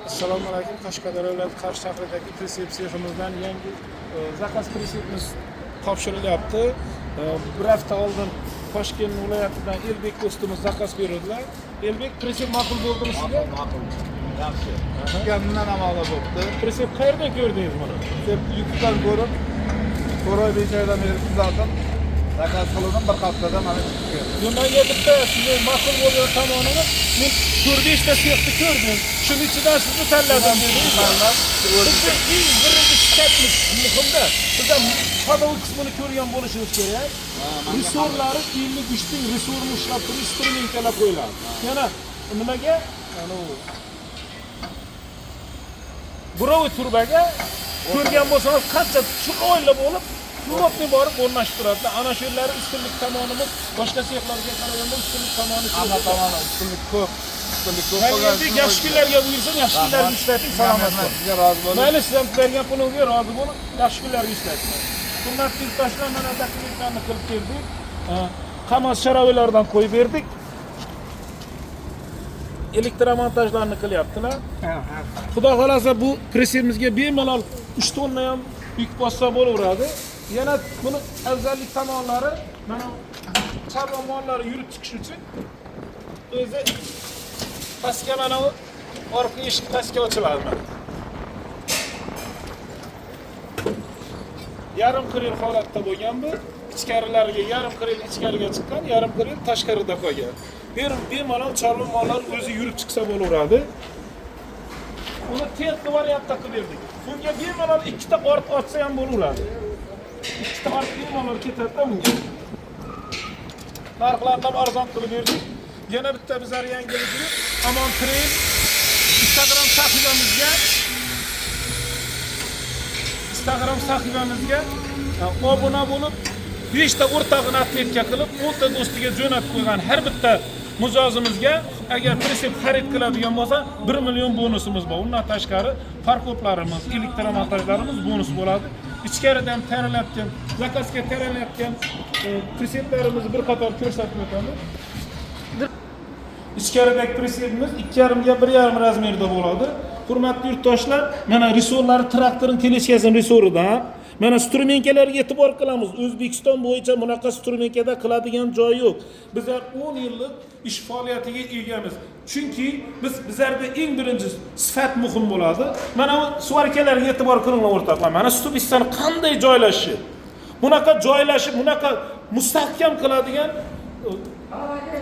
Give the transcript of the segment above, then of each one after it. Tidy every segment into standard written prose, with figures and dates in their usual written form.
Assalomu alaykum. Qashqadaryo viloyati Qarshi shahridagi прицеп seximizdan yangi заказ прицеп imiz topshirilyapti. Bir hafta oldin Toshkent viloyatidan Elbek do'stimiz заказ berdilar. Elbek, прицеп ma'qul bo'ldimi sizga? Ma'qul. Yaxshi. Tushganimdan ham a'lo bo'libdi. Прицеп qayerdan ko'rdingiz buni? Deb YouTube'dan ko'rib, 4 oy, 5 oydan beri kuzatib, заказ qildim, bir haftada mana chiqib keldi. Menga bitta sizga ma'qul bo'lgan tomonini, men 4-5 ta sexni ko'rdim. Shuni ichidan sizni tanladim dedingiz. Tanlab, Bizda eng birinchi sifatimiz muhimda. Bizda ходовой qismini ko'rgan bo'lishimiz kerak. Ressorlari 53 ming ressorni ushlab turib, инструмент lar qo'yiladi. Yana nimaga? Anavi буровой trubaga ko'rgan bo'lsangiz, qancha chiroyli bo'lib, плотный borib o'rnashib turadi. Ana shu yerlari ustunlik tomonimiz, boshqa sexlarga qaraganda ustunlik tomoni Hamma ko'p. Tomoni ustunlik ko'p. Ustunlik ko'p Mayli, bo'lgan endi uchun yaxshi kunlarga buyursin, yaxshi kunlarga ishlating, salomat bo'ling. Sizga rozi bo'ling. Mayli, siz ham bergan pulingizga rozi bo'lib, yaxshi kunlarga ishlating. Hurmatli yurtdoshlar, mana dokumentlarni qilib keldik. Kamaz sharoitlardan qo'yib berdik. Elektromontajlarni qilyaptilar. Xudo xohlasa, bu прицеп imizga bemalol 3 tonna ham yuk bossa bo'laveradi. Yana buni afzallik tomonlari, mana chorva mollari yurib chiqishi uchun o'zi pastga, mana bu orqa eshik pastga ochiladi mana. Yarim крыль holatda bo'lgan bu. Ichkarilariga yarim крыль ichkariga chiqqan, yarim крыль tashqarida qolgan. Bemalol chorva mollar o'zi yurib chiqsa bo'laveradi. Uni tentli variantda qilib berdik. Bunga bemalol ikkita ort ochsa ham bo'laveradi. Ikkita ort bemalol ketadi bunga. Narxlarni ham arzon qilib berdik. Yana bitta bizlar yangiligimiz, Amon Trail Instagram sahifamizga obuna bo'lib, 5 ta o'rtog'ini отметка qilib, 10 ta do'stiga jo'natib qo'ygan har bitta mijozimizga, agar прицеп xarid qiladigan bo'lsa, 1 million bonusimiz bor. Undan tashqari фаркоп larimiz, elektromontajlarimiz bonus bo'ladi. Ichkarida ham tayyorlanayotgan, заказ ga tayyorlanayotgan прицеп larimizni bir qator ko'rsatib o'tamiz. Ichkaridagi прицеп imiz 2,5 ga 1,5 размер da bo'ladi. Hurmatli yurtdoshlar, mana ressorlari traktorning тележка sini ressoridan. Mana стремянка larga e'tibor qilamiz. O'zbekiston bo'yicha bunaqa стремянка da qiladigan joy yo'q. Bizlar 10 yillik ish faoliyatiga egamiz. Chunki bizlarda eng birinchi sifat muhim bo'ladi. Mana bu сварка larga e'tibor qilinglar, o'rtoqlar. Mana ступица ni qanday joylashishi. Bunaqa joylashib, bunaqa mustahkam qiladigan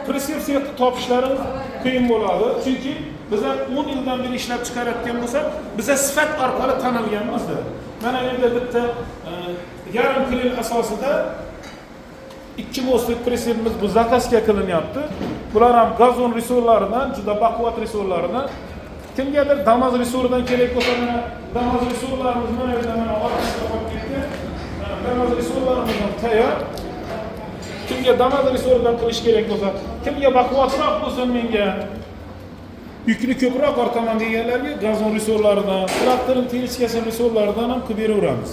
прицеп sexni topishlari qiyin bo'ladi. Chunki bizlar 10 yildan beri ishlab chiqarayotgan bo'lsak, biza sifat orqali tanilganmizda. Mana endi bitta yarim крыль asosida ikki мост lik прицеп imiz, bu заказ ga qilinyapti. Bular ham Gazon ressorlaridan, juda baquvvat ressorlaridan. Kimgadir Damas ressoridan kerak bo'lsa, mana Damas ressorlarimiz mana yerda, mana orqasida qolib ketgan. Mana Damas ressorlarimiz ham tayyor. Kimga Damas ressoridan qilish kerak bo'lsa, kimga baquvvatroq bo'lsin, menga yukni ko'proq ortaman deganlarga Gazon ressorlaridan, traktorning тележка si ressorlaridan ham qilib beraveramiz.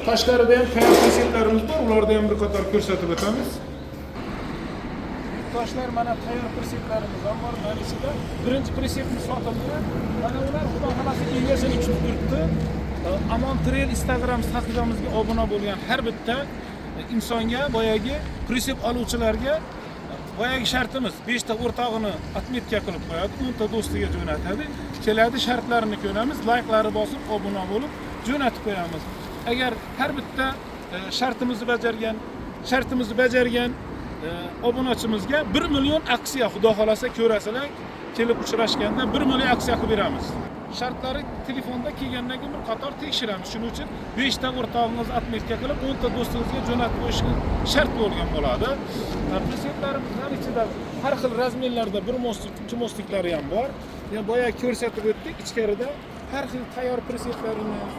Tashqarida ham tayyor прицеп larimiz bor, ularda ham bir qator ko'rsatib o'tamiz. Yurtdoshlar, mana tayyor прицеп larimiz ham bor. Mana ichida birinchi прицеп ni sotildi. Mana ular, xudo xohlasa, egasini kutib turibdi. Amon Trail Instagram sahifamizga obuna bo'lgan har bitta insonga, boyagi прицеп oluvchilarga boyagi shartimiz: 5 ta o'rtog'ini отметка qilib qo'yadi, 10 ta do'stiga jo'natadi. Keladi, shartlarini ko'ramiz, layklari bosib, obuna bo'lib jo'natib qo'yamiz. Agar har bitta shartimizni bajargan obunachimizga 1 million aksiya, xudo xohlasa, ko'rasizlar, kelib uchrashganda 1 million aksiya qilib beramiz. Shartlari telefonda kelgandan keyin bir qator tekshiramiz. Shuning uchun 5 ta o'rtog'ingizni отметка qilib, 10 ta do'stingizga jo'natib qo'yish shart bo'lgan bo'ladi. Прицеп larimizning ichida har xil размер larda bir мост lik, ikki мост liklari ham bor. Yani boya ko'rsatib o'tdik, ichkarida har xil tayyor прицеп larimiz,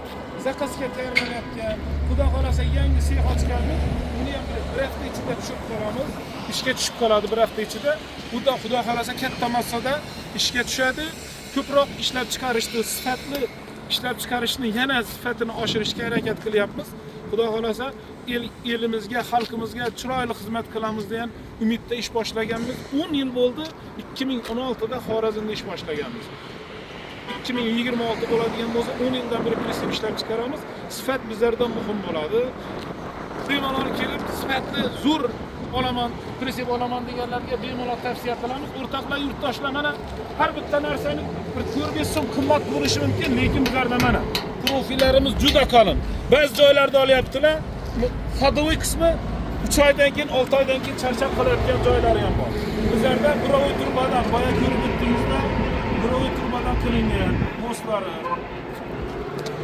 заказ ga tayyorlanayotgan, xudo xohlasa, yangi sex ochganmiz. Uni ham bir hafta ichida tushib qolamiz. Ishga tushib qoladi bir hafta ichida. U da xudo xohlasa katta massada ishga tushadi. Ko'proq ishlab chiqarishni, sifatli ishlab chiqarishni yana sifatini oshirishga harakat qilyapmiz. Xudo xohlasa, elimizga, xalqimizga chiroyli xizmat qilamiz degan umidda ish boshlaganmiz. 10 yil bo'ldi, 2016da Xorazmda ish boshlaganmiz. 2026 bo'ladigan bo'lsa, 10 yildan beri pritsep ishlab chiqaramiz. Sifat bizlardan muhim bo'ladi. Bemalol kelib sifatli zo'r olaman, pritsep olaman deganlarga bemalol tavsiya qilamiz. O'rtoqlar, yurtdoshlar, mana har bitta narsani bir 4-5 so'm qimmat bo'lishi mumkin, lekin bizlarda mana profillarimiz juda qalin. Ba'zi joylarda olyaptilar, ходовой qismi 3 oydan keyin, 6 oydan keyin charchab qolayotgan joylari ham bor. Bizlarda буровой trubadan, boya ko'rib o'tdingizlar, буровой trubadan qilingan мост lari.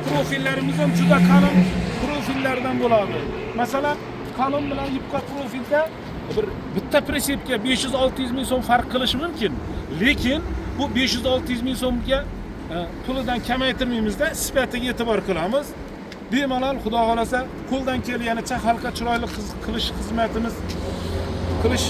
Profillarimiz ham juda qalin profillardan bo'ladi. Masalan, qalin bilan yupqa profilda bir bitta pritsepga 500-600 ming so'm farq qilishi mumkin. Lekin bu 500-600 ming so'mga pulidan kamaytirmaymizda, sifatiga e'tibor qilamiz. Bemalol, xudo xolasa, qo'ldan kelganicha xalqqa chiroyli qilish xizmatimiz qilish.